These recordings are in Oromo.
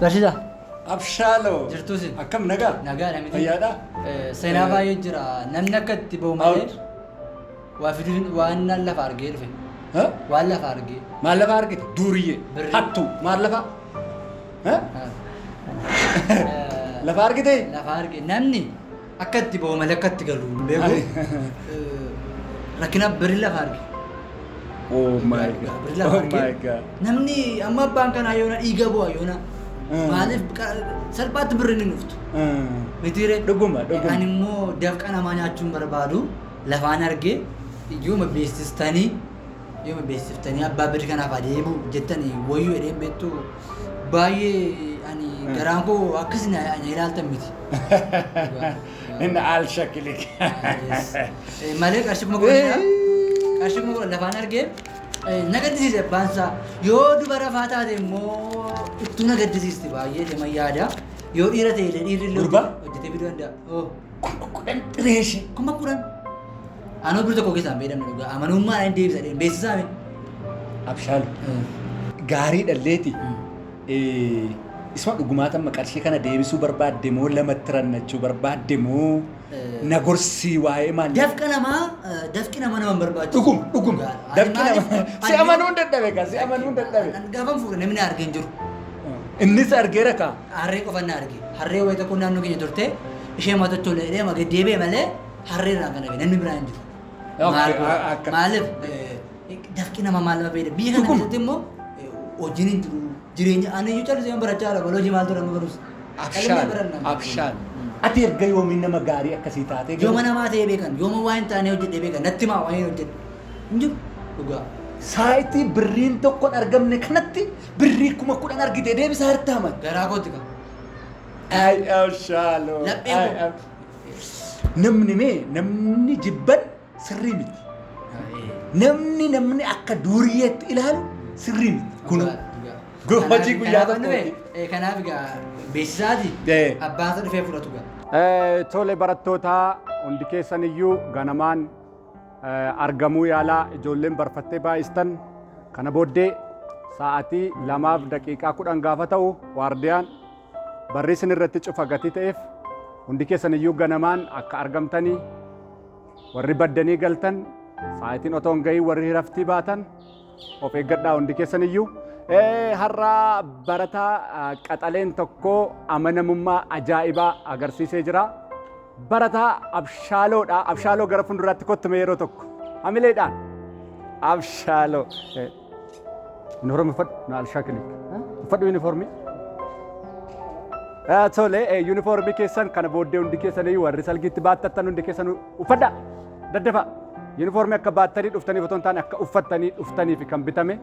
Barsiisaa. Abshaaloo. Jirtuu isin? Akkam nagaa? Nagaadha miti? Fayyaadha? Seenaa baay'ee jira. Namni akka itti ba'u malee Out. waa fiduu waan naan lafa argee dhufe. Ha? Waan lafa argee. Maal lafa argite? Duuriyyee. Birrii. Hattuu. Maal lafa? Ha? Lafa argite? Lafa argee. Namni akka itti ba'u malee akka itti galu hin beeku. Rakkina birrii lafa arge. Oh my God. Birrii lafa Oh my arge. God. Namni amma abbaan kanaa yoona dhiiga bu'a yoona. Maaliif salphaatti birriin hin dhuftu. Mitiiree. Dhuguma, dhuguma. Ani immoo dafqa namaa nyaachuun barbaadu lafaan argee yooma beeksistanii yooma beeksiftanii abbaa birrii kanaaf adeemu jettanii wayyuu jedheen beektu baay'ee ani garaan koo akkas na ilaaltan miti. Inni al shakilik. Malee qarshii 10,000dha. Qarshii 10,000 lafaan argee na gaddisiise abbaan isaa. Yoo dubara faa taate immoo ittuu na gaddisiisti baay'ee deema yaada. Yoo dhiira ta'e illee dhiirri illee Gurbaa? hojjetee fiduu danda'a. Oh. 10,000 xireeshee. 10,000. Anoo bir tokko keessaan beedamne dhugaa. Amanummaan ani deebisa dheen beeksisaa mi? Abshaalu. Gaarii dhalleeti. Isuma dhugumaatan qarshii kana deebisuu barbaadde moo lamatti rannachuu barbaadde moo na gorsii waa'ee maal? Dafqa namaa dafqi namaa nama hin barbaachisu. Dhugum dhugum. Dhugaadha. Dafqi Ani nama maaliif- si amanuun dadhabe kaa si amanuun dadhabe. Ani gaafan fuudhe namni na argee hin jiru. Innis argeera kaa. Harree qofa na arge. Harree wayii tokko naannoo keenya turte ishee mata tole jedhee ma gad deebi'e malee harree irraa kan hafe namni biraa hin jiru. Ok, Maal godha? Maaliif dafqi nama maal nama fayyada? Biyya kana Dhuguma. keessatti immoo hojiin hin jiru. Jireenya ani iyyuu callisee barachaa jira. Hojii maaltu nama barumsa? Abshaal abshaal. Ati erga yoomiin nama gaarii akkasii taatee Yooma namaa ta'ee beekan, yooma waa hin taane hojjedhee beekan, natti himaa waa hin hojjedhe. Hin jiru. Dhugaa. Saayitii birriin tokko hin argamne kanatti birrii 10,000 argite deebisaa jirtaa man. Garaa kootti qaba. Ay abshaaloo. Laphee Ay, koo. Namni mee namni jibban sirrii miti. Namni namni akka duuriyyeetti ilaalu sirrii miti. Kun hojii guyyaa tokkooti. Kanaaf egaa beeksisaati. Abbaan isa dhufee fudhatu gaa. Tole barattootaa hundi keessan iyyuu ganamaan argamuu yaalaa ijoolleen barfattee baay'istan kana booddee sa'aatii 2:10 gaafa ta'u waardiyaan barrii isin irratti cufa gatii ta'eef hundi keessan iyyuu ganamaan akka argamtanii warri baddanii galtan sa'aatiin otoo hin gahiin warri hiraftii baatan of eeggadhaa hundi keessan iyyuu. Har'a barataa qaxaleen tokko amanamummaa ajaa'ibaa agarsiisee jira. Barataa Abshaaloodha. Abshaaloo gara fuulduraatti kottume yeroo tokko. Hamileedhaan. Abshaaloo. Yuunifoormii uffadhu. Na alshaakili. Uffadhu yuunifoormii. Tole yuunifoormii keessan kana booddee hundi keessanii warri salgiitti baattattan hundi keessan uffadha. Daddafa. Yuunifoormii akka baattanii dhuftaniif otoo hin taane akka uffattanii dhuftaniif kan bitame.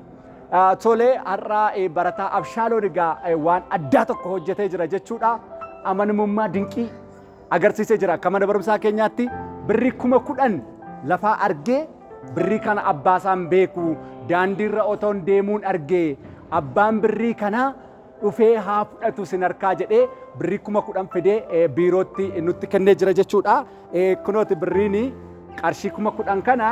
Tole har'a barataa Abshaaloon egaa waan addaa tokko hojjetee jira jechuudha. Amanamummaa dinqii agarsiisee jira. Akka mana barumsaa keenyaatti birrii 10,000 lafaa argee birrii kana abbaasaan beeku daandiirra otoon deemuun argee abbaan birrii kanaa dhufee haa fudhatu sin harkaa jedhee birrii 10,000 fidee biirootti nutti kennee jira jechuudha. Kunooti birriin qarshii 10,000 kana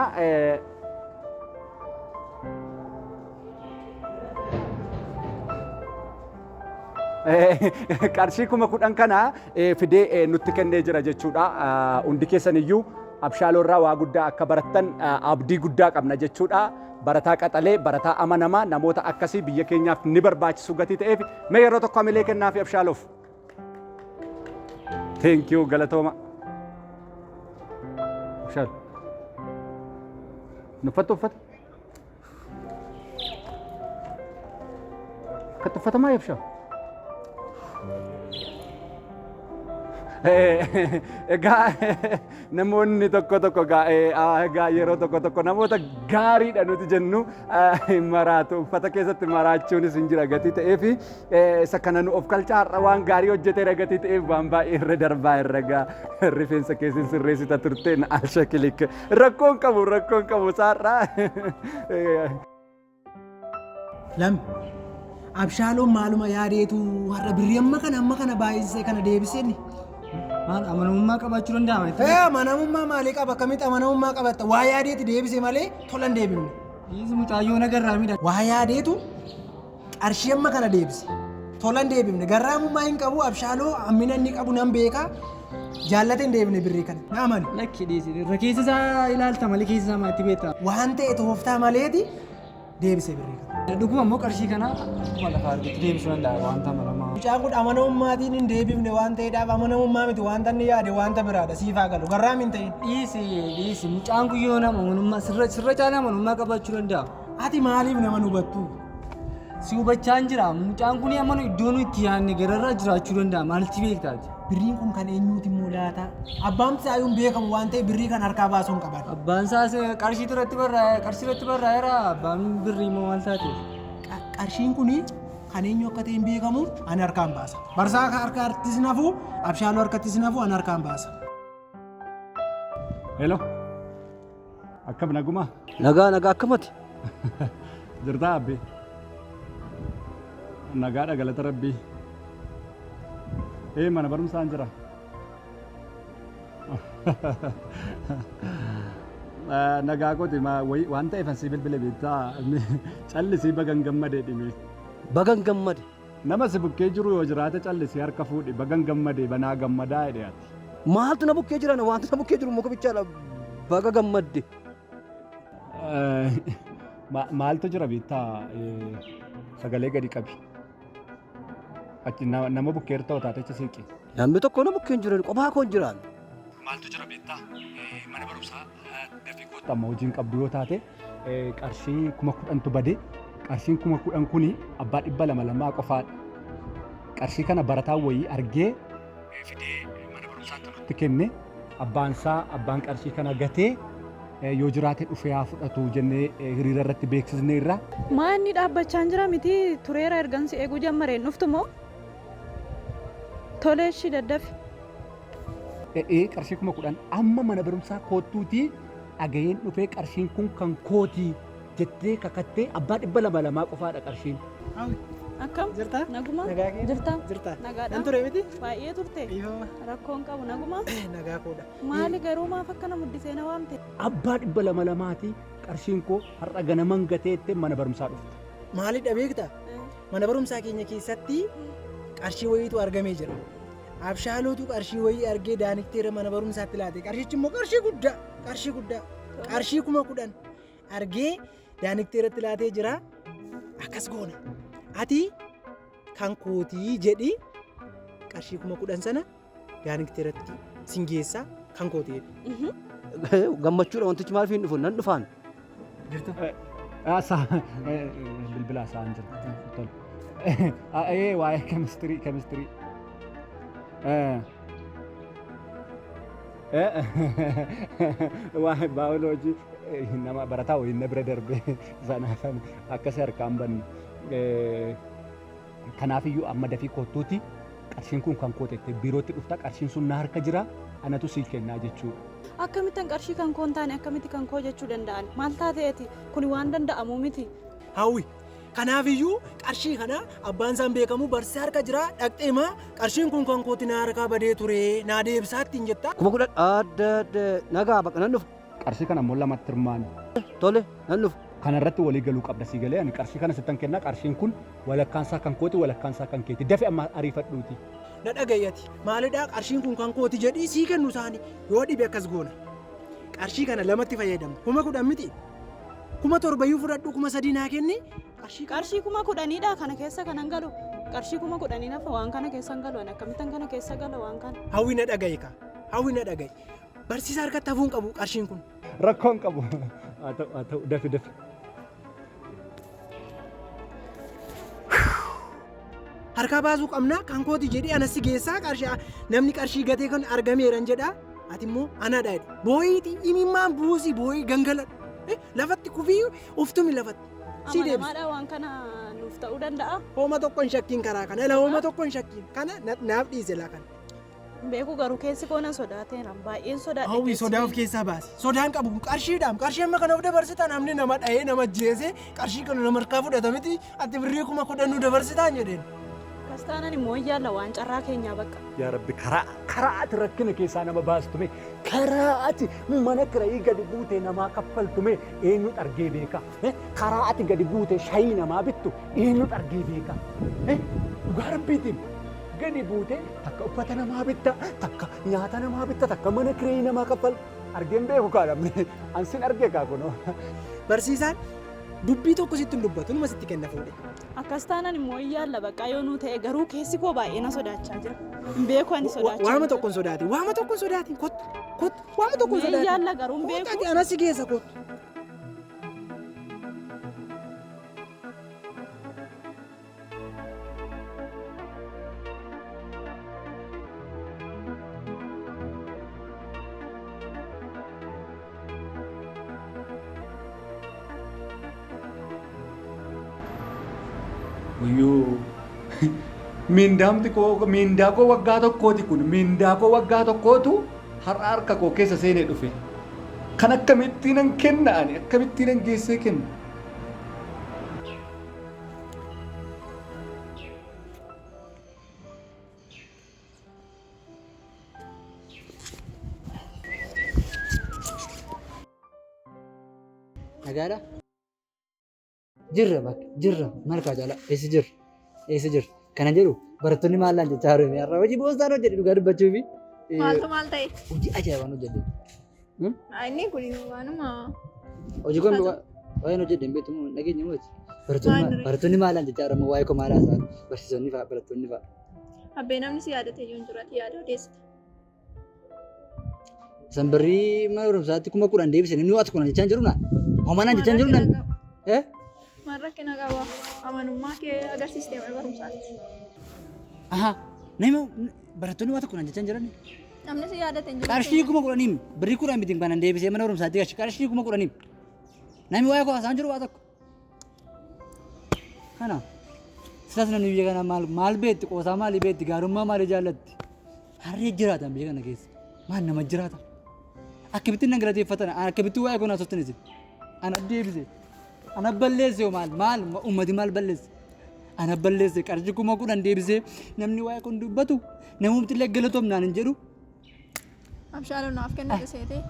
qarshii 10,000 kana fidee nutti kennee jira jechuudha. Hundi keessan iyyuu Abshaaloo irraa waa guddaa akka barattan abdii guddaa qabna jechuudha. Barataa qaxalee, barataa amanamaa, namoota akkasii biyya keenyaaf ni barbaachisu gatii ta'eef mee yeroo tokko hamilee kennaafi Abshaaloof. Thank you galatooma. Abshaalo. Uffata uffata. Akkatti uffatamaa Abshaalo. Egaa namoonni tokko tokko egaa yeroo tokko tokko namoota gaariidha nuti jennu maraatu uffata keessatti maraachuunis hin jira gatii ta'eef isa kana nu of kalchaa har'a waan gaarii hojjeteera gatii ta'eef waan baay'ee irra darbaa irra gaa rifeensa keessin sirreessita turteen alshakilik rakkoon qabu rakkoon qabu isaarraa. Lami. Abshaaloon maaluma yaadeetu har'a birrii amma kana amma kana baay'isee kana deebisee inni. Maal amanamummaa qabaachuu danda'ama? Ee amanamummaa maalii qaba akkamitti amanamummaa qabatta waa yaadeeti deebise malee tola hin deebifne. Dhiisi mucaayyoo nagarraa miidha. Waa yaadeetu Qarshii amma kana deebise. Tola hin deebifne. Garraamummaa hin qabu abshaaloo hammina inni qabu nan beeka. Jaallate hin deebifne birrii kana. Na amani. Lakki dhiisi. Irra keessa isaa ilaalta malee keessa isaa maatti beekta. Waan ta'e tooftaa maleeti deebise birrii kana. Dhuguma immoo qarshii kana akkuma lafa argatu deebisuu danda'a wanta amanamaa. Mucaan kun amanamummaatiin hin deebifne waan ta'eedhaaf amanamummaa miti wanta inni yaade wanta biraadha siif haa galu garraam hin ta'in. Dhiisi dhiisi mucaan kun yoo nama amanummaa sirra sirra caalaa amanummaa qabaachuu danda'a. Ati maaliif nama hin hubattu? Si hubachaa hin jira mucaan kun amanu iddoo nu itti yaadne gararraa jiraachuu danda'a maalti beektaati? Birriin kun kan eenyuuti immoo laata? Abbaan isaa hin beekamu waan ta'e birrii kan harkaa baasuu hin qaban. Abbaan isaas qarshii irratti barraa'e qarshii irratti barraa'eera abbaan birrii immoo maal taateef? Qarshiin kun kan eenyu akka ta'e hin beekamu ani harkaan baasa. Barsaa harkattis nafu abshaaloo harkattis nafu ani harkaan baasa. Hello. Akkam nagumaa? Nagaa nagaa akkamati? Jirtaa abbi? Nagaadha galata rabbii. Ee mana barumsaan jira. Nagaa kooti waan ta'eef asii bilbile beektaa callisii bagan gammadee dhime. Bagan gammade. Nama si bukkee jiru yoo jiraate callisii harka fuudhi bagan gammadee banaa gammadaa jedhe ati. Maaltu na bukkee jira wanti na bukkee jiru muka bichaadha. Baga gammadde. Maaltu jira beektaa sagalee gadi qabi. Achi nama bukkee ta'u taate achi siiqi. Namni tokko na bukkee hin jiran qophaa koo hin jiraan. Maaltu jira beektaa mana barumsaa dafii kootu amma hojiin qabdu yoo taate qarshii 10,000tu bade qarshiin 10,000 kuni abbaa 200 qofaadha. Qarshii kana barataa wayii argee fidee mana barumsaatti nutti kenne abbaan isaa abbaan qarshii kana gatee yoo jiraate dhufee haa fudhatu jennee hiriira irratti beeksisneerra. Maa inni dhaabbachaa jira miti tureera ergansi eeguu jammareen dhuftu moo? Tolee ishii daddafi. Qarshii 10,000 amma mana barumsaa koottuutii dhagaheen dhufee qarshiin kun kan kootii jettee kakattee abbaa 200 qofaadha qarshiin. Akkam? Jirtaa? Naguma? Nagaa kee? Jirtaa? Jirtaa? Nagaadha. Nan ture miti? Baay'ee turte. Dhiifama. Rakkoon qabu naguma? Nagaa koodha. Maali garuu maaf akkana muddisee na waamte? Abbaa 200ti qarshiin koo har'a ganaman gateettee mana barumsaa dhufte. Maalidha beektaa? Mana barumsaa keenya keessatti qarshii wayiitu argamee jira. Abshaalootu qarshii wayii argee daanikteera mana barumsaatti laate. Qarshichi immoo qarshii guddaa, qarshii guddaa, qarshii 10,000 argee daanikteeratti laatee jira. Akkas goona. Ati kan kootii jedhi qarshii 10,000 sana daanikteeratti sin geessaa kan kootii jedhi. Gammachuudha wantichi maaliif hin dhufu nan dhufaan. Jirta? Bilbila isaan jira. Tole. Waa'ee chemistry chemistry. Waa'ee baayoloojii nama barataa wayii na bira darbe sanaaf akkasii harkaan banne. Kanaafiyyuu amma dafii kottuuti qarshiin kun kan koote biirootti dhufta qarshiin sun na harka jira anatu sii kennaa jechuudha. Akkamittan qarshii kan koo hin taane akkamitti kan koo jechuu danda'an? Maal taateeti? Kuni waan danda'amu miti. Hawwi. Kanaafiyyuu qarshii kana abbaan isaan beekamu barsiisaa harka jira dhaqxeema qarshiin kun kan kooti na harkaa badee ture naa deebisaa ittiin jetta. 10,000 adda adda nagaa baqa nan dhufa. Qarshii kana immoo lamatti hirmaanne. Tole nan dhufa. Kana irratti walii galuu qabda sii galee ani qarshii kana sittan kennaa qarshiin kun walakkaan isaa kan kooti walakkaan isaa kan keeti dafi amma ariifadhuuti. Na dhagayyati maalidhaa qarshiin kun kan kooti jedhii sii kennu isaani yoo dhibe akkas goona. Qarshii kana lamatti fayyadamna 10,000 miti 7,000 fudhadhu 3,000 naa kenni qarshii kana. Qarshii 10,000dha kana keessa kanan galu. Qarshii 10,000 nafa waan kana keessa hin galu ani akkamittan kana keessa gala waan kana. Hawwi na dhagayi ka hawwi na dhagayi barsiisaa harkatti hafuu hin qabu qarshiin kun. Rakkoon qabu haa ta'u haa ta'u dafi dafi. Harkaa baasuu qabna kan kooti jedhee anas si geessaa qarshii namni qarshii gatee kan argameeran jedha ati immoo anaadha jedhu booyiiti imimmaan buusii booyii gangaladhu lafatti kufii uftumi lafatti si deebisa. Amanamaadha waan kana nuuf ta'uu danda'a. Hooma tokko hin shakkiin karaa kana ila hooma tokko hin shakkiin kana naaf dhiise laa kana. Beeku garuu keessi koo nan sodaateera baay'een sodaadhe. Hawwi sodaa of keessaa baasi sodaan qabu qarshiidhaam qarshii amma kana of dabarsitaa namni nama dhahee nama jeese qarshii kana nama harkaa fudhata miti ati birrii 10,000 nu dabarsitaan jedheen. Akkas taanaan immoo yaalla waan carraa keenyaa bakka. Yaa Rabbi, karaa ati rakkina keessaa nama baastume, karaa ati mana kirayii gadi buutee namaa kaffaltume eenyutu argee beeka? Karaa ati gadi buutee shayii namaa bittu eenyutu argee beeka? Dhugaa Rabbiitiin gadi buutee takka uffata namaa bitta, takka nyaata namaa bitta, takka mana kirayii namaa kaffal argeen beeku kaa namni ansin arge kaa kunoo. Barsiisaan dubbii tokko sitti hin dubbatu, numa sitti kenna fuudhe. Akkas taanaan immoo yaalla bakka yoo nuu ta'e, garuu keessi koo baay'ee na sodaachaa jira. Hin beeku ani sodaachaa. Waama tokko hin sodaatin, waama tokko hin sodaatin, kottu, kottu, waama tokko hin Mee sodaatin. yaalla garuu hin Kottu beeku. ati anas si geessa, kottu. Wayyoo, miindaamti koo, miindaa koo waggaa tokkooti kun, miindaa koo waggaa tokkootu har'a harka koo keessa seenee dhufe. Kan akkamittiin nan kenna ani, akkamittiin nan geessee kenna? Nagaadha? Jirra bakka jirra malkaa jala eessa jirra eessa jirra kana jedhu barattoonni maal naan jechaa jiru har'a hojii boostaan hojjedhe dhugaa dubbachuufi. Maaltu maal ta'e? Hojii ajaa'ibaan hojjedhe. Inni kun waanuma Hojii kun waa'een hojjedhe hin beektu moo dhageenya moo barattoonni maal naan jechaa jiru waa'ee koo maal haasa'an barsiisonni fa'a barattoonni fa'a. Abbee, namni si yaadate iyyuu hin jiru, ati yaada odeessita. Isan birrii mana barumsaatti 10,000 deebise inni ati kuna jechaa hin jiru naan. Homaa naan jechaa hin jiru naan. Eh? Maal rakkina qaba? Amanummaa kee agarsiistee mana barumsaatti. Aha. Nama barattoonni waa tokko naan jechaa hin jiran. Namni si yaadate hin jiru. Qarshii 10,000 birrii 10 miti kanan deebisee mana barumsaatti galche qarshii 10,000. Namni waa'ee koo haasa'aa hin jiru waa tokko. Kana silas namni biyya kana maal maal beekti, qoosaa maalii beekti, gaarummaa maalii jaallatti? Harree jiraatan biyya kana keessa maal nama jiraata? Akkamittiin nan galateeffatan, akkamittiin waa'ee koo naasoftan isin? Ana deebise, ana balleesse, hoo maal maal ummati maal balleesse? Ana balleesse, qarshii 10,000 deebisee namni waa'ee kun dubbatu namumti illee galatoomnaan hin jedhu. Abshaaloo naaf kennite seetee.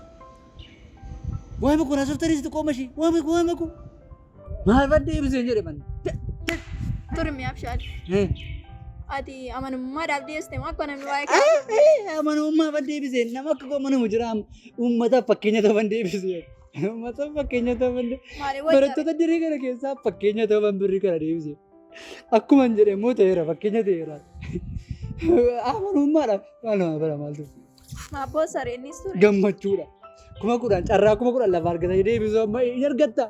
Waa'ee koo naasoftan isin qooma ishee waa'ee koo waa'ee koo maal badde deebisee jedhe man. Turmi Abshaal. Ati amanummaadhaaf dhiyeessite moo akka namni waa'ee kee Amanamummaa ban deebisee, nama akka koo amanamu jira, uummataaf fakkeenya ta'u ban deebisee. Uummataaf fakkeenya ta'u ban maaliif wajjin? Barattoota dirree kana keessaa fakkeenya ta'u ban birrii kana deebisee. Akkuma hin jedhe immoo ta'eera, fakkeenya ta'eera. Amanamummaadhaaf maal nama bara maaltu Maabboo saree innis ture. Gammachuudha. 10,000 carraa 10,000 lafa argatanii deebisuu amma hin argattaa.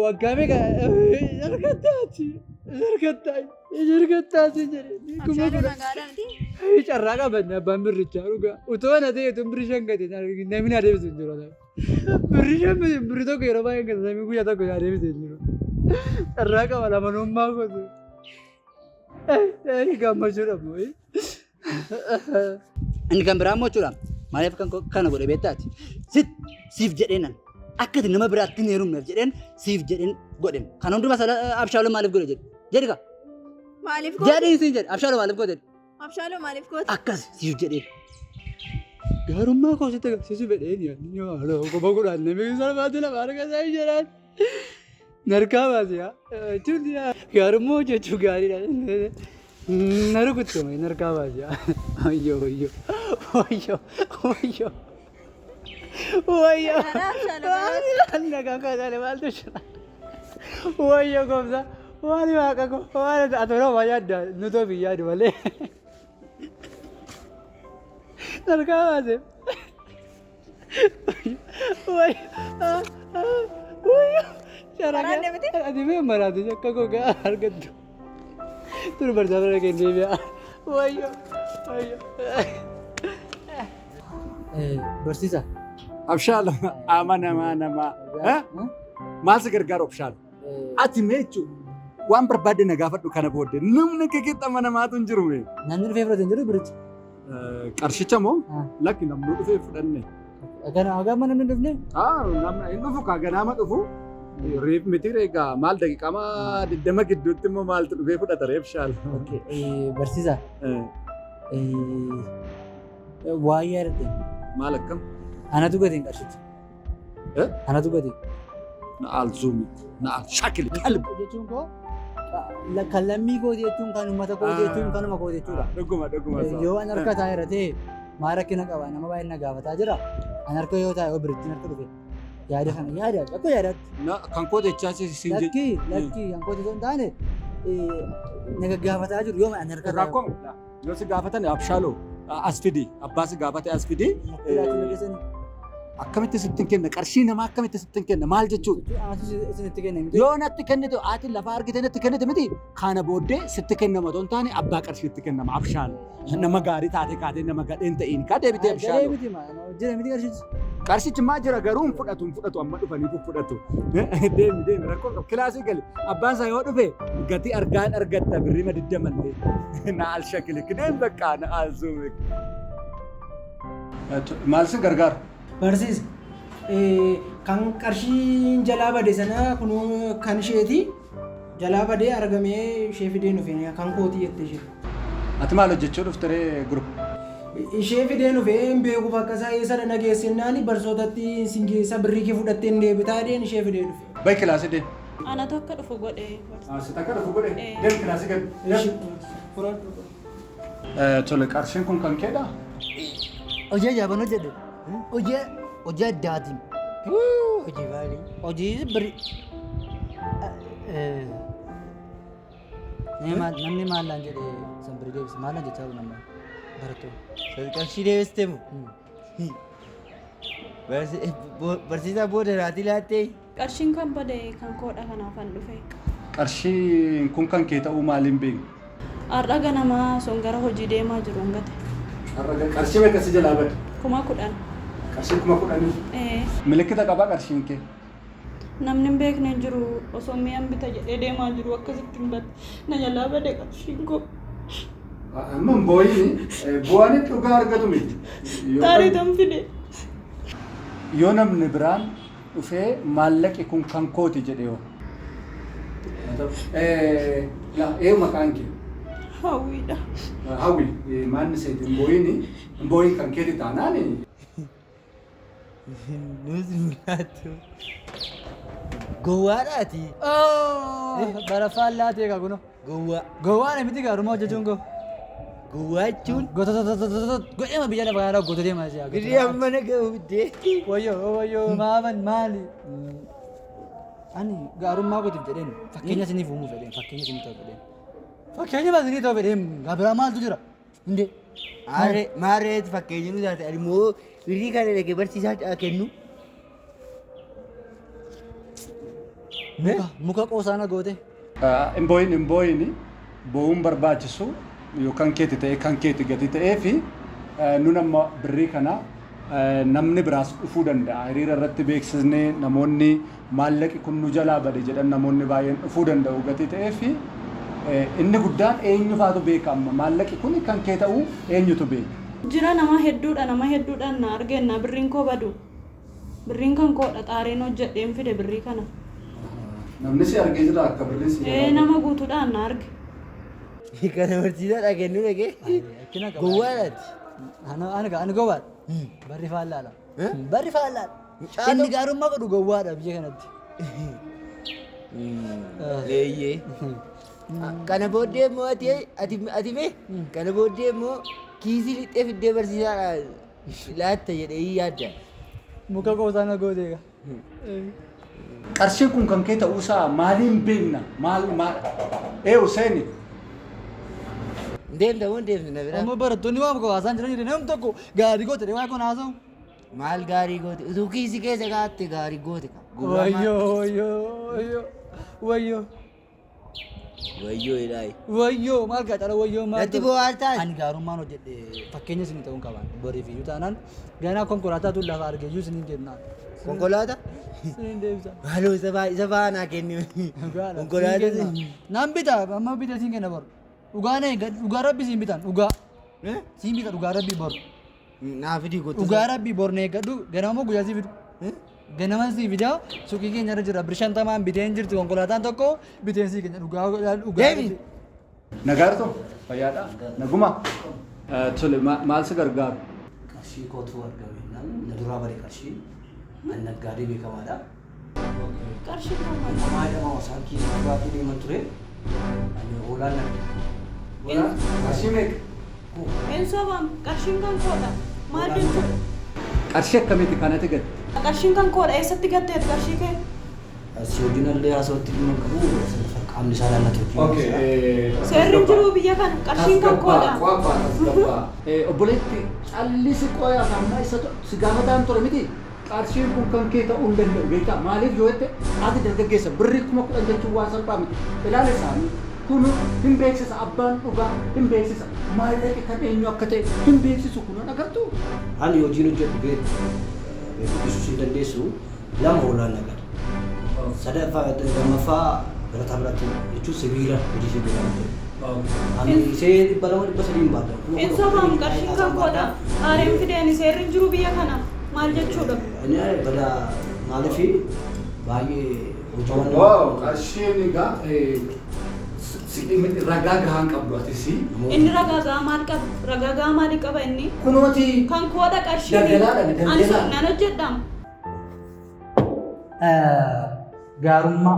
Waggaa meeqa hin argattaa, hin argattaa, hin argattaa jedhe kuma Abshaaloo kudhan. nagaadhaa miti. Carraa qabanne abbaan birrichaa dhugaa. Utoo na ta'e utuu birri 5 gate namni na deebisu hin jiru. Birri 5 miti, birri 1 yeroo baay'ee gate namni guyyaa tokko na deebisu hin jiru. Carraa qaba lamanummaa kootu. Gammachuudha moo. Inni kan biraa immoo jechuudha. Maaliif kan kana godhe beektaati? Sit siif jedheen an akka ati nama biraatti hin heerumneef jedheen siif jedheen godhe. Kan hundumaa sana Abshaaloo maaliif godhe jedhe. Jedhi kaa. Maaliif goote? Jedhi siin jedhe. Abshaaloo maaliif godhe jedhe. Abshaaloo maaliif goote? Akkas siif jedhee. Gaarummaa koo sitti agarsiisu fedheen yaadni 10,000 namni salphaatti lafa argataa hin jedhaan. Narkaa baase yaa. Jechuun gaarummaa hojjechuu gaariidha. Na rukutte malee narkaa baase yaa. Wayyoo, wayyoo, wayyoo, wayyoo. Wayyoo. Karaa Abshaaloo. Nagaan kaasaalee maaltu jira? Wayyoo gooftaa. Waan waaqa koo waan ati oromoo yaadda nutoo biyyaa yaadu malee. Narkaa baase. Maraanne miti? Ati mee maraate akka gogaa argattu. Turu barjaa bira kennee mi'a. Wayyoo, wayyoo. Barsiisa. Abshaalo amanamaa namaa. Maal si gargaaru, Abshaalo? Ati mee jechuun waan barbaadde na gaafadhu, kana booddee namni akka keetti amanamaatu hin jiru mee. Namni dhufee fudhate hin jiru biricha. Qarshicha moo? Ah. Lakki, namni dhufee fudhanne. Kana haga amma namni hin dhufne? Namni hin dhufu kaa, ganaama dhufu. Riif miti egaa maal daqiiqaa 20 gidduutti immoo maaltu dhufee fudhata reef shaal. Barsiisaa. Waa yaadadhe. Maal akkam? Anatu gatiin qarshicha. Anatu gatiin. Na'aal zuumi. Na'aal shakili qalbi. Jechuun koo kan lammii kooti jechuun kan uummata kooti jechuun kanuma kooti jechuudha. Dhuguma dhuguma. Yoo an harka taa'e irra ta'e maal rakkina qaba nama baay'een na gaafataa jira. An harka yoo taa'e yoo birittiin harka dhufe yaada kana yaada akka yaadaatti. Kan koo jechaa siin jechuudha. Lakkii lakkii kan kooti osoo hin taane na gaggaafataa jiru yoo an harka taa'e. Rakkoon yoo si gaafatan abshaaloo as fidi abbaa si gaafate as fidi. Akkamitti sitti hin kenna qarshii namaa akkamitti sitti hin kenna maal jechuudha. Isinitti kenna miti. Yoo natti kennite ati lafa argite natti kennite miti kana booddee sitti kennama otoo hin taane abbaa qarshiitti kennama abshaal. Nama gaarii taate kaatee nama gadheen ta'iin kaa deebitee Gadhee abshaaloo. miti maa jira miti qarshichi. Qarshichi maa jira garuu hin fudhatu hin fudhatu amma dhufanii fudhatu. Deemi deemi rakkoo qabu kilaasii gali abbaan isaa yoo dhufe gatii argaan argatta birrima digdamallee na al shakilik deemi bakka na al zuumik. Maal si gargaaru? Barsiisa. Kan qarshiin jalaa bade sana kunuu kan isheeti. Jalaa badee argamee ishee fidee nufe kan kootii jette ishee. Ati maal hojjechuu dhufte ree group? Ishee fidee nufe hin beeku bakka isaa eessa na geessinnaani barsootatti sin geessa birrii kee fudhattee hin deebitaa jedheen ishee fidee dhufe. Bayi kilaasii deemi. Anatu akka dhufu godhe. Si takka dhufu godhe deemi kilaasii gali. Tole qarshiin kun kan keedhaa? Hojii ajaa'ibaan hojjedhe. Hojii hojii addaatiin. Hojii maalii? Hojii birri. Namni maal naan jedhe san birrii deebise maal naan jechaa jiru namni barattoonni. Qarshii deebiste moo? Barsiisaa booda raatii laattee? Qarshiin kan bade kan koodha kanaafan dhufe. Qarshiin kun kan kee ta'uu maaliin beekna? Har'a ganamaa son gara hojii deemaa jiru hin gate. Qarshii meeqa si jalaa bade? 10,000. Qarshii 10,000. Ee. Milikkita qabaa qarshiin kee? Namni hin beekne hin jiru osoo mi'aan bita jedhee deemaa jiru akkasitti hin bade. Na jalaa bade qarshiin koo. Amma hin boo'ini bu'aan dhugaa argatu miti. Xaarii tan fide. Yoo namni biraan dhufee maallaqi kun kan kooti jedhe yoo. Ee maqaan kee? Hawwiidha. Hawwi maanni seeti hin boo'ini hin boo'in kan keeti taanaan. Nus nyaattu. Gowwaadhaati. Bara faallaa ta'e kaa kunoo. Gowwaa. Gowwaadha miti gaarummaa hojjechuun koo. Gowwaa jechuun. Godheema biyya lafa kanarra goota deemaa jira. Birrii amma na ga'u biddee. Wayyoo wayyoo maafan maali? Ani gaarummaa kootiif jedheen fakkeenya isiniif uumuuf jedheen fakkeenya isinii ta'u jedheen. Fakkeenya isinii ta'u jedheen gabiraa maaltu jira? Hundee. Maarree fakkeenya nu taate ani immoo birrii kana dhaqee barsiisaa kennu. Muka qoosaa na goote. Hin boo'in hin boo'in boo'uun barbaachisu yoo kan keeti ta'e kan keeti gati ta'ee fi nun amma birrii kana namni biraas dhufuu danda'a. Hiriira irratti beeksisnee namoonni maallaqi kun nu jalaa bade jedhan namoonni baay'een dhufuu danda'u gati ta'ee fi inni guddaan eenyufaatu beeka amma maallaqi kun kan kee ta'uu eenyutu beeka. Jira nama hedduudha nama hedduudhaan na argeenna birriin koo badu. Birriin kan koodha xaariin hojjedheen fide birrii kana. Namni si argee jira akka birriin si Ee nama guutuudhaan na arge. Kana barsiisaadhaa kennu dhaqee. Gowwaadhaati. Ani gowwaadha. Barri faallaadha. Barri faallaadha. Inni gaarummaa godhu gowwaadha biyya kanatti. Leeyyee. Kana booddee immoo ati ati ati mee kana booddee immoo kiisii lixxee fiddee barsiisaadhaa laatta jedhee yaadda. Muka qoosaa na goote egaa. Qarshiin kun kan kee ta'uusaa maaliin beekna? Maal maal? Ee Huseeni. Deemta moo deemta na biraa? Amma barattoonni waan haasaan jiran jiru namni tokko gaarii goote waan kun haasa'u. Maal gaarii goote? Utuu kiisii keessa kaa'atte gaarii goote. Wayyoo wayyoo wayyoo wayyoo. Wayyoo ilaahi. Wayyoo maal gaa cala wayyoo maal. Natti bo'aartaa? Ani gaarummaan hojjedhe fakkeenya isinii ta'uun qaban boriif iyyuu taanaan ganaa konkolaataatu lafa arge iyyuu isiniin deemnaa. Konkolaataa? Isiniin deebisa. Maaloo isa faanaa kenni. Konkolaataa. Naan bita amma bita siin kenna boru. Dhugaa na dhugaa rabbi siin bitan dhugaa. Siin bita dhugaa rabbi boru. Naa fidii kottu. Dhugaa rabbi bor na eeggadhu ganama guyyaa sii fidu. Ganaman sii fidaa suuqii keenya irra jira. Bir shantamaan biteen jirti konkolaataan tokko biteen sii kenna dhugaa dhugaa. Deemi. Nagaarto fayyaadha. Naguma. Tole maal si gargaaru? Qarshii kootu argame naan na duraa bade qarshiin an naggaadee beekamaadha. Qarshiin kan maal? Namaa jedhama osaan kiisii baatee deeman ture. Ani hoolaan nagge. Hoolaan Qarshii meeqa? Hin sobaam qarshiin kan koodha. Maal jechuudha? Qarshii akkamiiti kanatti gatte? Qarshiin kan koodha eessatti gatteet qarshii kee? Si wajjin illee haasawatti dhimma hin qabu qaamni isaa laallatu wajjin. Seerri hin jiru biyya kana qarshiin kan koodha. Obboleetti callisi qoyaa amma isa si gaafataan ture miti. Qarshiin kun kan kee ta'uu hin danda'u beektaa maaliif yoo jette ati dargaggeessa birrii 10,000 jechuun waan salphaa miti. Ilaala isaanii kun hin beeksisa abbaan dhugaa hin beeksisa maallaqi kan eenyu akka ta'e hin beeksisu kun agartuu. Ani hojiin hojjedhu beektu beekuu dhiisuus hin dandeessu lama hoolaan nagada. Sadaffaa lammaffaa birataa biratti jechuun sibiila hojii sibiilaa hojjedhu. Ani isee 200 300 hin baadha. Hin sobaam qarshiin kan koodha. Aareen fideen seerri hin jiru biyya kana maal jechuudha? Inni bada maaliif baay'ee hojiiwwan. Wow qarshiin egaa ragaa gahaan qabdu atis. Inni ragaa gahaa maal qaba? Ragaa gahaa maalii qaba inni? Kunooti. Kan koodha qarshiin. Daldalaadha, Ani daldalaa. nan hojjedhaam. Gaarummaa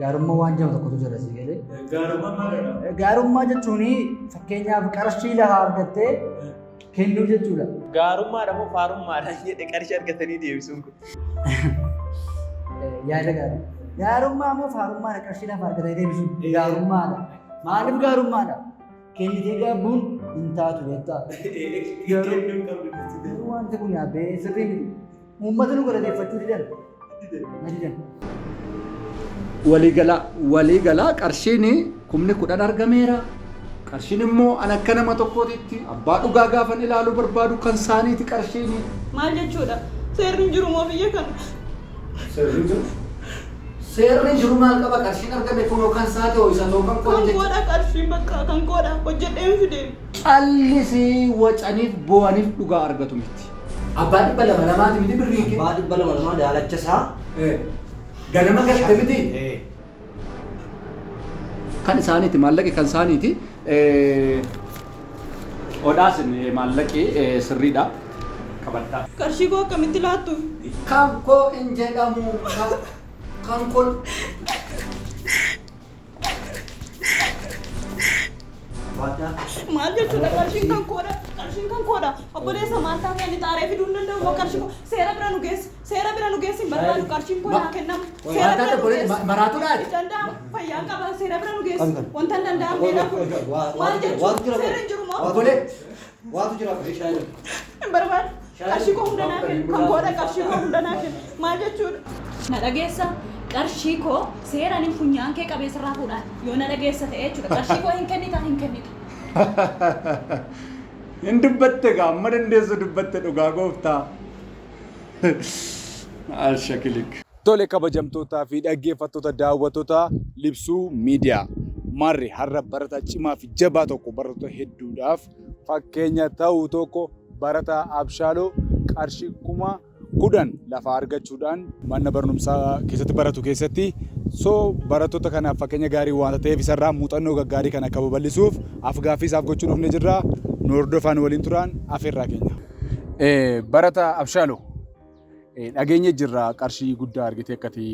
gaarummaa waan jedhamu tokkotu jira si galee. Gaarummaa maalidha? Gaarummaa jechuun fakkeenyaaf qarshii lafaa argattee kennuu jechuudha. Gaarummaadha moo faarummaadha jedhe qarshii argatanii deebisuun kun. Yaada gaarii. Gaarummaa moo faarummaadha qarshii lafa argatanii deebisuun gaarummaadha. Maaliif gaarummaadha? Kennitee gaabbuun hin taatu beektaa. Garuu wanti kun yaabbee sirrii miti. Uummata nu galateeffachuu didan. Na didan. Waliigalaa waliigalaa qarshiin 10,000 argameera. Qarshiin immoo an akka nama tokkootitti abbaa dhugaa gaafan ilaaluu barbaadu kan saaniiti qarshiin. Maal jechuudha? Seerri hin jiru moo biyya kana? Seerri jiru. Seerri jiru maal qaba qarshiin argame kunoo kan isaa ta'u isa ta'u kan kooti Kan jechuudha. koodha qarshiin bakka kan koodha hojjedheen fideen. Callisii wacaniif bo'aniif dhugaa argatu miti. Abbaa 200 lamaati miti birrii kee. Abbaa 200 lamaa daalacha isaa. Ganama galte miti. Kan isaaniiti maallaqi kan isaaniiti. Odhaas maallaqi sirriidha. Qabadhaa. Qarshii koo akkamitti laattu? Kan koo hin jedhamu kan koo. Maal jechuudha qarshiin kan koodha qarshiin kan koodha obboleessa maal taatee ani xaaree fiduu hin danda'u moo qarshii koo seera bira nu geessi seera bira nu geessi hin barbaadu qarshiin koo naa kennamu seera bira nu geessi Maraatuudhaati. hin danda'amu fayyaan qaba seera bira nu geessi wanta hin danda'amneedha kun maal jechuudha seerri hin jiru moo Obbolee. Waatu jira shaayii. hin barbaadu qarshii koo hunda naa kennu kan koodha qarshii koo hunda naa kennu maal jechuudha. Na dhageessa qarshii koo seeraan hin funyaan kee qabee sirraa fuudhaan yoo na dhageessa ta'e jechuudha qarshii koo hin kennita hin kennita. Hin dubbatte gaa amma dandeessu dubbatte dhugaa gooftaa. Ashakilik. Tole kabajamtootaa fi dhaggeeffattoota daawwattoota Libsuu Miidiyaa. Marri har'a barataa cimaa fi jabaa tokko barattoota hedduudhaaf fakkeenya ta'u tokko barataa Abshaaloo qarshii 10,000 lafa argachuudhaan mana barumsaa keessatti baratu keessatti so barattoota kanaaf fakkeenya gaarii waanta ta'eef isarraa muuxannoo gaggaarii kana akka babal'isuuf afgaaffii isaaf gochuu dhufne jirra. Nu hordofaan waliin turaan afeerraa keenya. Barataa Abshaaloo dhageenya jirra qarshii guddaa argitee akkati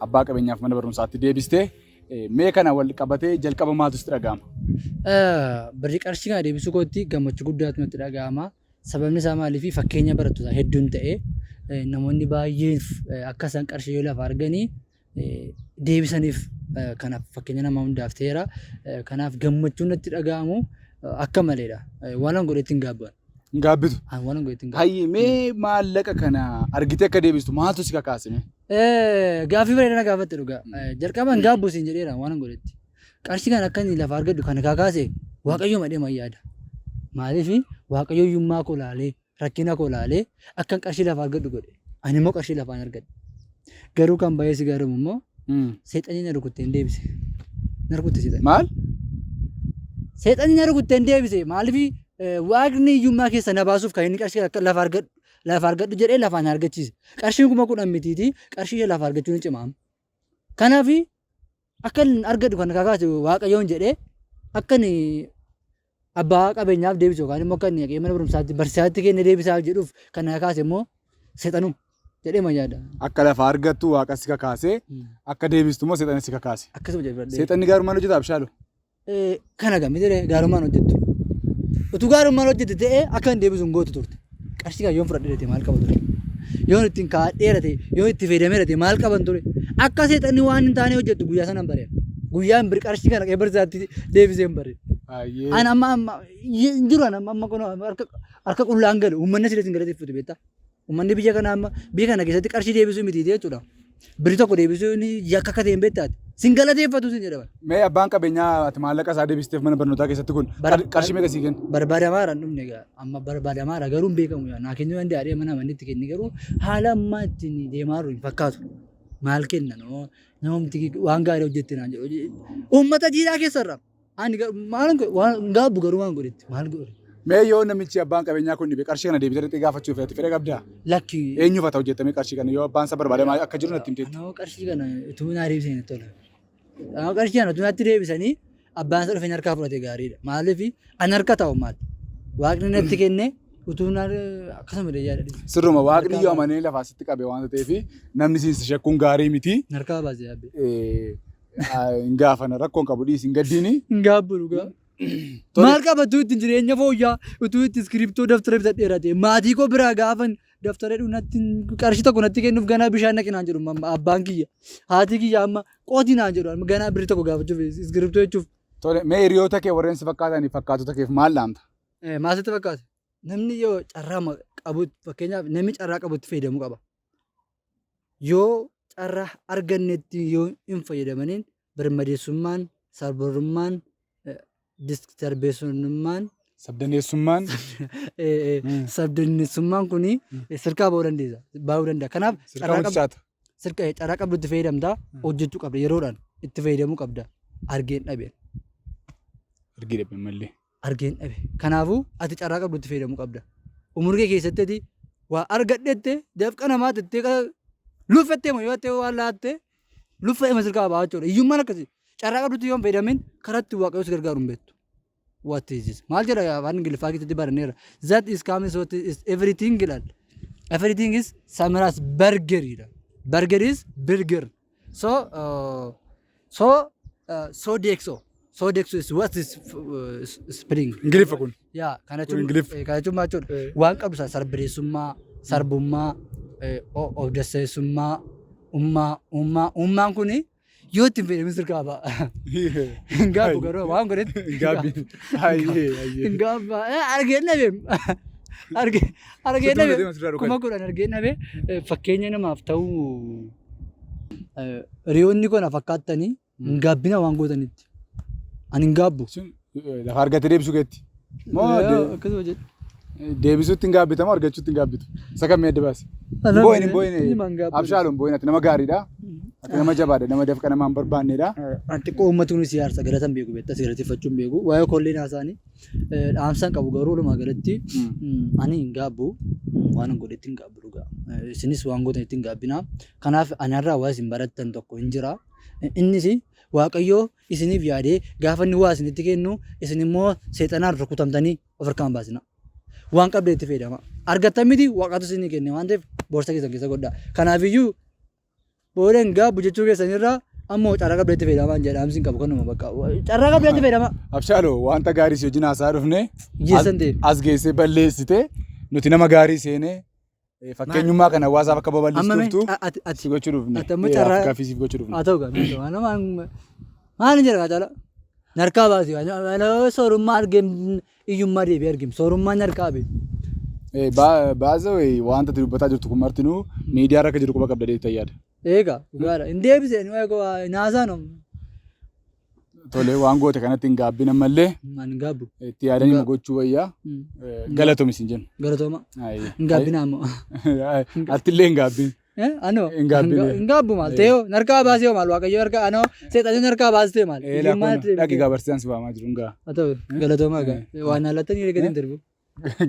abbaa qabeenyaaf mana barumsaatti deebiste. Mee kana wal qabatee jalqaba maaltu sitti dhaga'ama? Birrii qarshii kana deebisuu kootti gammachuu guddaatu natti dhaga'ama. Sababni isaa maaliif fakkeenya barattoota hedduun ta'e namoonni baay'eef akka isaan qarshii yoo lafa arganii deebisaniif kanaaf fakkeenya nama hundaaf ta'eera. Kanaaf gammachuun natti dhaga'amu akka maleedha. Waan an godhetti hin gaabban. Hin gaabbitu. Waan an godhetti hin gaabbu. Hayyi mee maallaqa kana argitee akka deebistu maaltu si kakaase mee? Gaaffii bareedaa na gaafatte dhugaa. Jalqaba hin gaabbu siin jedheera waan an godhetti. Qarshii kana akka inni lafa argadhu kan kakaase Waaqayyo madhee man yaada. Maaliif Waaqayyo hiyyummaa koo laalee rakkina koo laalee akkan qarshii lafa argadhu godhe. Ani immoo qarshii lafaan argadhe. Garuu kan baay'ee si gaaramu immoo seexanni na rukuttee hin deebise. Na rukutte seexanni. Maal? Seexanni na rukuttee hin deebise. Maaliif Waaqni hiyyummaa keessa na baasuuf kan inni qarshii akka lafa argadhu Lafa argadhu jedhee lafaan argachiise. Qarshiin 10,000 mitiitii qarshii ishee lafa argachuun ni cimaa. Kanaaf akka inni argadhu kan kakaase Waaqayyoon jedhee akka inni abbaa qabeenyaaf deebisu yookaan immoo akka inni dhaqee mana barumsaatti barsiisaatti kennee deebisaaf jedhuuf kan na kakaase immoo seexanuma jedhee ma yaada. Akka lafa argattu waaqa si kakaase, akka deebistu immoo seexanni si kakaase. Akkasuma jedhe fudhadhee. Seexanni gaarummaan hojjeta Abshaaloo? Kana gammi jedhee gaarummaan hojjettu. Utuu gaarummaan hojjette ta'ee akka hin deebisu hin gootu turte. Qarshii kana yoon fudhadhe ta'e maal qaba ture? Yoon ittiin kaa'adheera ta'e, yoon itti fayyadameera ta'e maal qaban ture? Akka seexanni waan hin taane hojjettu guyyaa sana hin bareen. Guyyaan bir qarshii kana barsiisaatti deebisee hin bareen. Ani amma amma hin jiru ani amma amma kun harka harka qullaan galu uummanni asirratti hin galateeffatu beektaa. Uummanni biyya kanaa amma biyya kana keessatti qarshii deebisuu miti jechuudha. Birrii tokko deebisuun yakka akka ta'e hin beektaati. Sin galateeffatu sin jedhama. Mee abbaan qabeenyaa ati maallaqa isaa deebisteef mana barnootaa keessatti kun qarshii meeqa sii kenna? Barbaadamaadha hin dhumne egaa amma barbaadamaadha garuu hin beekamu yaa naa kennuu danda'a jedhee mana manni itti kenni garuu haala ammaa ittiin deemaa jiru hin fakkaatu. Maal kenna noo namumti waan gaarii hojjette naan jedhu. Uummata jiidhaa keessarra Ani maal waan gaabbu garuu waan godhetti maal godhe. Mee yoo namichi abbaan qabeenyaa kun dhibe qarshii kana deebitee dhaqxee gaafachuuf ati fedha qabdaa? Lakki. Eenyuuf haa ta'u jettamee qarshii kana yoo abbaan isaa barbaadamaa akka jiru natti himteetti. Anoo qarshii kana utuu naa deebisanii natti tola. Anoo qarshii kana utuu natti deebisanii abbaan isaa dhufee harkaa fudhate gaariidha. Maaliif an harka ta'u maal? Waaqni natti kenne utuu na akkasuma jedhee yaada. Sirruma waaqni yoo amanee lafaa sitti qabe waan ta'eef namni siin si shakkuun gaarii miti. Harkaa baasee yaabbee. Hin gaafana rakkoon qabu dhiisi hin gaddiini. Hin gaabbu dhugaa. Maal qaba utuu ittiin jireenya fooyya'aa utuu itti iskiriptoo daftara bitadheera ta'e maatii koo biraa gaafan daftara jedhu natti qarshii tokko natti kennuuf ganaa bishaan naqi naan jedhu amma abbaan kiyya haati kiyya amma qooti naan jedhu amma ganaa birrii tokko gaafachuuf iskiriptoo jechuuf. Tole mee hiriyoota kee warreen si fakkaataniif fakkaatota keef maal dhaamta? Maal sitti fakkaata? Namni yoo carraa qabu fakkeenyaaf namni carraa qabutti fayyadamuu qaba. Yoo carraa argannetti yoo hin fayyadamaniin birmadeessummaan, sarbarummaan, sarbeessummaan, Sabdaneessummaan. Sabdaneessummaan kun sirkaa ba'uu dandeessa. Ba'uu danda'a. Kanaaf Sirkaa carraa hojjechaata. sirka carraa qabdutti fayyadamta hojjechuu qabda yeroodhaan itti fayyadamuu qabda. Argeen dhabe. Argee dhabe mallee. Argeen dhabe. Kanaafuu ati carraa qabdutti fayyadamuu qabda. Umurii kee keessatti ati waa argadhette dafqa namaa tettee luffettee moo yoo ta'e waan laatte luffee ma sirkaa ba'a jechuudha. Hiyyummaan akkasii. Carraa qabdutti yoo hin fayyadamin karatti waaqayyo si gargaaru hin beektu. What is this? Maal jedha afaan Ingiliffaa keessatti baranneerra. That is comes what is everything jedha. Everything is Samira's burger jedha. Burger is burger. So so so dexo. So dexo is what is spring. Ingiliffa kun. Yaa kana Kun jechuun Ingiliffa. kana jechuun maal jechuudha? Waan qabdu sana sarbireessummaa, sarbummaa, of dasseessummaa, ummaa, ummaa, ummaan kuni yoo itti hin fayyadamin sirkaa ba'a. Hin gaabbu garuu waan godhetti. Hin gaabbiin. Hayyee hayyee. Hin gaabba. Argeen dhabe. Argee argeen Sitti dhabe. mul'atee asirraa dhugani. 10,000 argeen dhabe. Fakkeenya namaaf ta'u hiriyoonni koo na fakkaattanii hin gaabbina waan gootanitti. Ani hin gaabbu. Lafa argate deebisuu keetti. Moo Akkasuma jedhu. Deebisuutti hin gaabbita moo argachuutti hin gaabbitu? Isa kam adda baasi? Ana Hin boo'in hin boo'in. Hin gaabbu. Abshaaloo hin boo'in ati nama gaariidha. Ati nama jabaadha nama dafqa nama hin barbaannedha. An xiqqoo uummati kun siyaasa galata hin beeku beektaa si galateeffachuu hin beeku. Waa'ee kolleen haasaanii dhaamsa hin qabu garuu walumaa galatti ani hin gaabbu waan hin godhetti hin gaabbu dhugaa. Isinis waan gootanitti hin gaabbinaa. Kanaaf anarraa waa isin barattan tokko hin jira. Innis Waaqayyoo isiniif yaadee gaafa inni waa isinitti kennu isin immoo seexanaan rukutamtanii of harkaa hin baasinaa. Waan qabdan itti fayyadamaa. Argattan miti waaqatu isinii kenne waan ta'eef boorsaa keessan keessa godhaa. Kanaafiyyuu booda hin gaabbu jechuu keessanirraa ammoo carraa qabdan itti fayyadamaa hin jedha dhaamsi hin qabu kanuma bakka. Carraa qabdan itti fayyadamaa. Abshaaloo wanta gaarii si wajjin haasaa dhufne Hiyyeessan ta'e. as geessee balleessite nuti nama gaarii seenee fakkeenyummaa kana hawaasaaf akka Amma mee babal'istuuftu ati si gochuu dhufne. ati amma carraa Gaaffii siif gochuu dhufne. Haa ta'u gaa waan maal hin jedha caala. Narkaa baasi soorummaa argee iyyummaa deebi'ee argim soorummaa narkaa bee. Baazoo wanta ati dubbataa jirtu kun martinuu miidiyaa irra akka jiru quba qabda deettee yaada. Eegaa dhugaadha hin deebiseen naasaan Tole waan goote kanatti hin gaabbin ammallee Hin gaabbu. itti yaadanii gochuu wayyaa galatoomi siin jenna. Galatooma. Hin gaabbinaa ammoo. Atillee hin gaabbin. Anoo. Hin gaabbin. Hin gaabbu maal ta'ee narkaa baasee maal waaqayyo harkaa anoo seexanni narkaa baastee maal. Eelaa kun dhaqi gaa barsiisaan si waamaa jiru hin gaa. Haa ta'u galatooma egaa waan haalatanii eeggatiin darbu.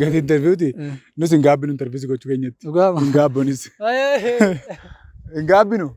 Gatii interviewti. Nus hin gaabbinu interview gochuu keenyatti. Dhugaama. Hin gaabbanis. Hin gaabbinu.